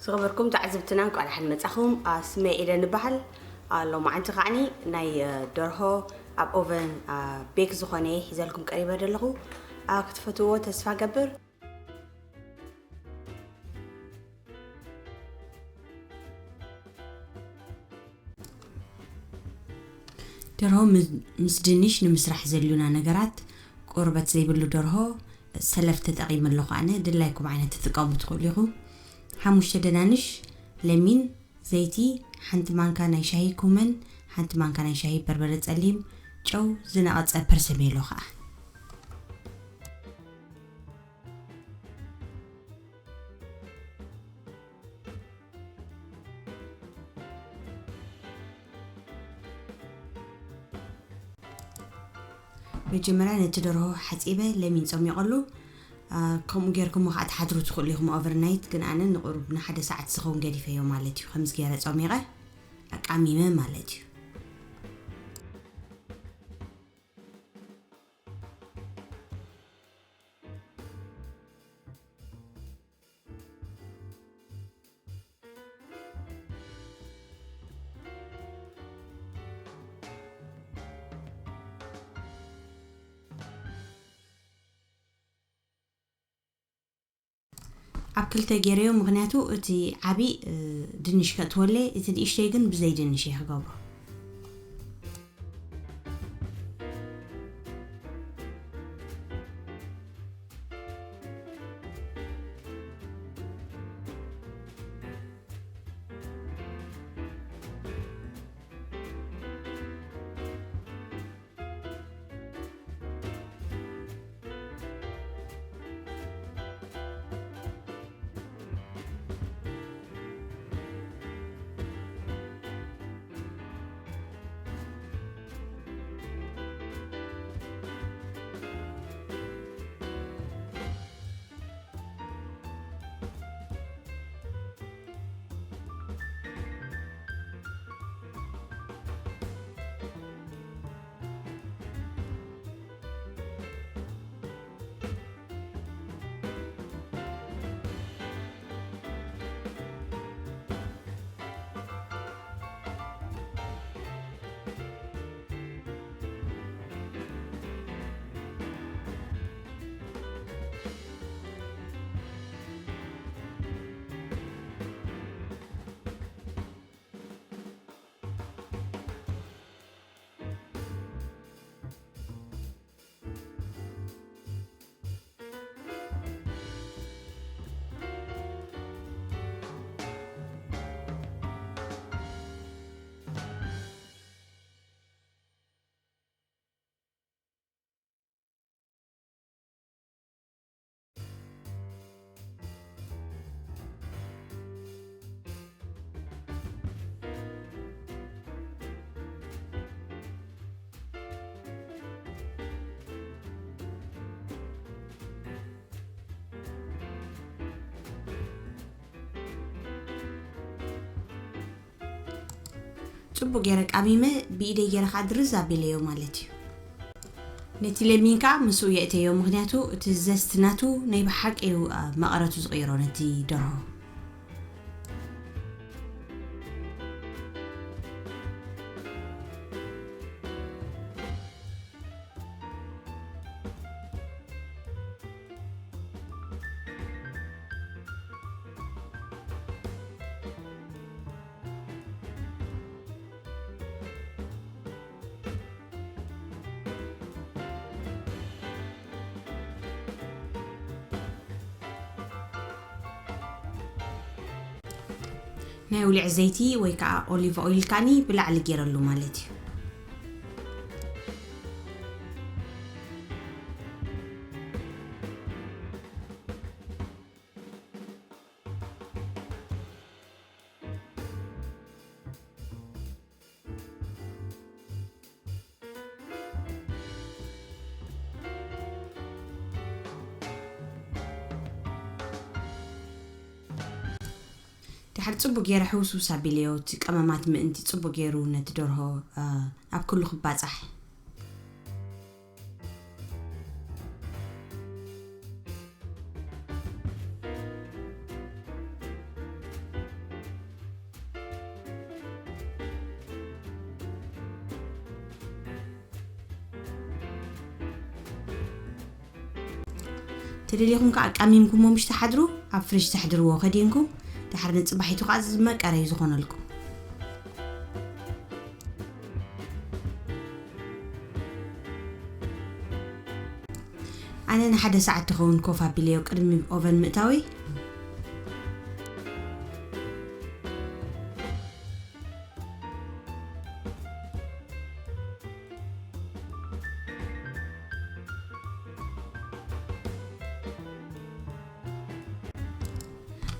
ዝኸበርኩም ተዓዘብትና፣ እንኳዕ ደሓን መጻኹም። ኣ፣ ስመይ ኤደን እበሃል። ኣ፣ ሎማዓንቲ ከዓኒ ናይ፣ እ፣ ደርሆ ኣብ ኦቨን፣ ኣ፣ ቤክ ዝኾነ እየ ሒዘልኩም ቀሪበ ዘለኹ። ኣ፣ ክትፈትውዎ ተስፋ ገብር። ደርሆ ምስ፣ ምስ ድንሽ ንምስራሕ ዘድልዩና ነገራት፣ ቆርበት ዘይብሉ ደርሆ፣ ሰለፍ ተጠቒመ ኣለኹ ኣነ። ድላይኩም ዓይነት ትጥቀሙ ትኽእሉ ኢኹም። ሓሙሽተ ደናንሽ፣ ለሚን፣ ዘይቲ፣ ሓንቲ ማንካ ናይ ሻሂ ኩመን፣ ሓንቲ ማንካ ናይ ሻሂ በርበረ ጸሊም፣ ጨው፣ ዝነቐጸ ፐርሰሜሎ ከኣ። መጀመርያ ነቲ ደርሆ ሓጺበ ለሚን ጸሚቐሉ። ኣ፣ ከምኡ ጌርኩሞ ከኣ ትሓድሩ ትኽእሉ ኢኹም ኦቨርናይት፣ ግን ኣነ ንቑሩብ ንሓደ ሰዓት ዝኸውን ገዲፈዮ ማለት እዩ። ከምዚ ገይረ ጸሚቐ ኣቃሚመ ማለት እዩ። ኣብ ክልተ ገይረዮ፣ ምኽንያቱ እቲ ዓቢ፣ እ፣ ድንሽ ከእትወለይ፣ እቲ ንእሽተይ ግን ብዘይ ድንሽ እየ ክገብሮ። ጽቡቕ ገይረ ቃሚመ ብኢደይ ገይረ ከኣ ድርዝ ኣቢለዮ ማለት እዩ። ነቲ ለሚን ከኣ ምስኡ የእተዮ፣ ምኽንያቱ እቲ ዘስት ናቱ ናይ ብሓቂ እዩ፣ ኣ፣ መቐረቱ ዝቕይሮ ነቲ ደርሆ። ናይ ውልዕ ዘይቲ ወይ ከዓ ኦሊቭ ኦይል ካኒ ብላዕሊ ገይረሉ ማለት እዩ። ድሓር ጽቡቅ ገይረ ሕውስውስ ኣቢለዮ፣ እቲ ቀመማት ምእንቲ ጽቡቅ ገይሩ ነቲ ደርሆ፣ እ፣ ኣብ ኩሉ ክባጻሕ። ደሊኹም ከዓ ኣቃሚምኩሞ ምሽ ትሓድሩ ኣብ ፍሪጅ ተሕድርዎ ከዲንኩም። ድሓር ንፅባሒቱ ከዓ ዝመቀረ እዩ ዝኾነልኩም። ኣነ ንሓደ ሰዓት ትኸውን ኮፍ ኣቢለዮ ቅድሚ ኦቨን ምእታወይ።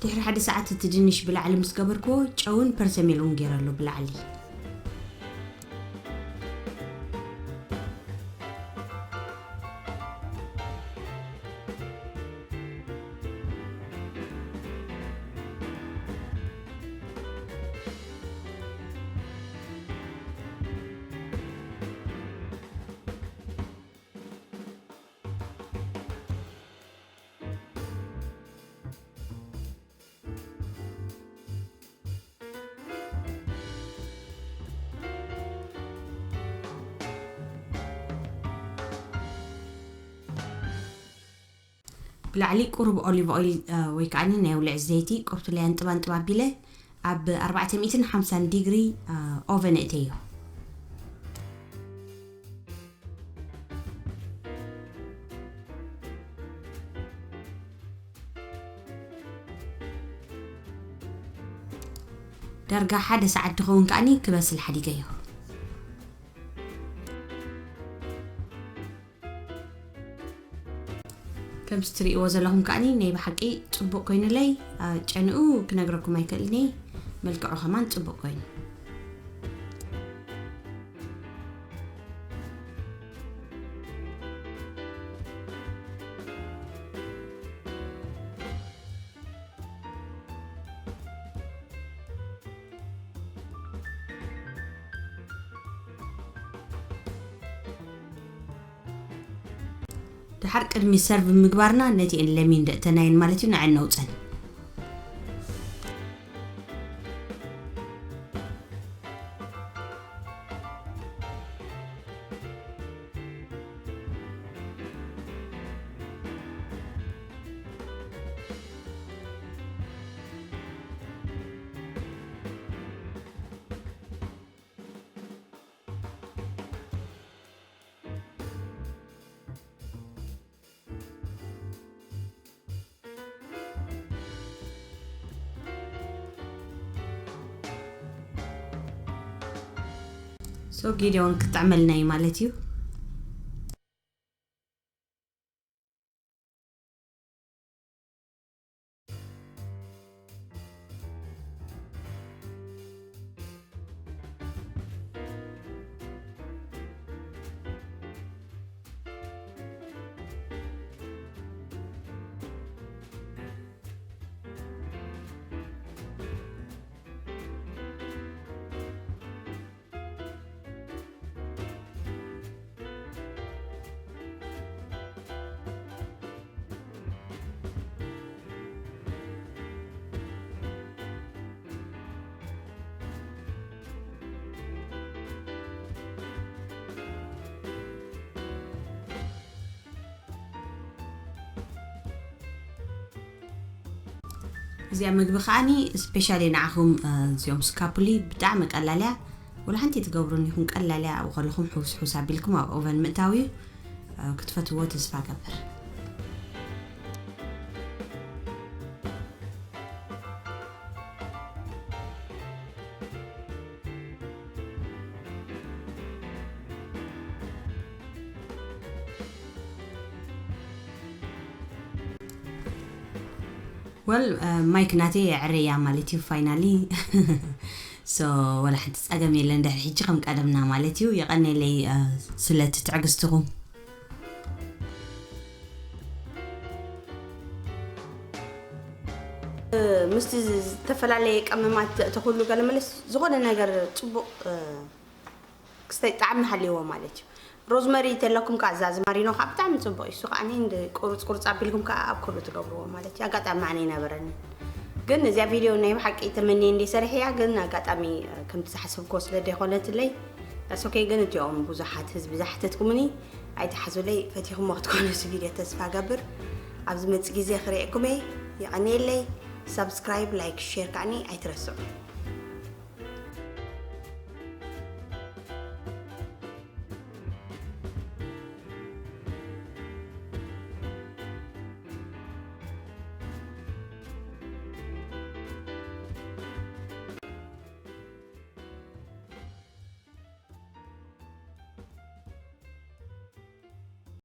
ድሕሪ ሓደ ሰዓት እቲ ድንሽ ብላዕሊ ምስ ገበርክዎ፣ ጨውን ፐርሰሜል እውን ገይረሉ ብላዕሊ። ብላዕሊ ቁሩብ ኦሊቭ ኦይል ወይ ከዓ ናይ ውልዒ ዘይቲ ቆብትለያ ንጥባ ንጥባ ኣቢለ ኣብ ኣርባዕተ ሚእትን ሓምሳን ዲግሪ ኦቨን እእተዮ። ዳርጋ ሓደ ሰዓት ድኸውን ከዓኒ ክበስል ሓዲገዮ። ከምዚ ትርእይዎ ዘለኹም ከዓኒ ናይ ብሓቂ ጽቡቕ ኮይኑለይ። ጨንኡ ክነግረኩም ኣይክእልኒ፣ መልክዑ ከማን ጽቡቕ ኮይኑ። ድሓር ቅድሚ ሰርቭ ምግባርና ነቲኤን ለሚን ደእተናየን ማለት እዩ፣ ንዐን ነውፀን። ሶ ጊደውን ክጥዕመልና እዩ ማለት እዩ። እዚኣ ምግቢ ከዓኒ ስፔሻሊ ንዓኹም እዚኦም ስካፕሊ ብጣዕሚ ቀላልያ፣ ወላ ሓንቲ ትገብሩን ይኹን ቀላልያ ኣብኡ ከለኹም ሕውስ ሕውስ ኣቢልኩም ኣብ ኦቨን ምእታው እዩ። ክትፈትዎ ተስፋ ገብር። ወል ማይክ ናተይ የዕረያ ማለት እዩ። ፋይናሊ ሶ ወላ ሓንቲ ጸገም የለን። ድሕሪ ሕጂ ከም ቀደምና ማለት እዩ። የቐኔለይ ስለቲ ትዕግስትኹም። ምስቲ ዝተፈላለየ ቀመማት ዘእተኹሉ ገለ መለስ ዝኾነ ነገር ጽቡቕ ክስታይ ጣዕሚ ሃልይዎ ማለት እዩ። ሮዝመሪ ተለኩም ከዓ ዛዝማሪኖ ከዓ ብጣዕሚ ጽቡቕ እዩ። እሱ ከዓ እንደ ቁርጽ ቁርጽ ኣቢልኩም ከዓ ኣብ ኩሉ ትገብርዎ ማለት እዩ። ኣጋጣሚ ኣነ ይነበረኒ ግን እዚኣ ቪድዮ ናይ ብሓቂ ተመኒ እንደ ሰርሕያ ግን ኣጋጣሚ ከምቲ ዝሓሰብክዎ ስለ ደይኮነትለይ ኣሶኬ ግን እቲኦም ብዙሓት ህዝቢ ዝሓተትኩምኒ ኣይትሓዙለይ። ፈቲኹሞ ክትኮኑ እዚ ቪድዮ ተስፋ ገብር። ኣብ ዝመጽእ ግዜ ክርእየኩም እየ። የቐንየለይ። ሳብስክራይብ፣ ላይክ፣ ሼር ከዓኒ ኣይትረስዑ።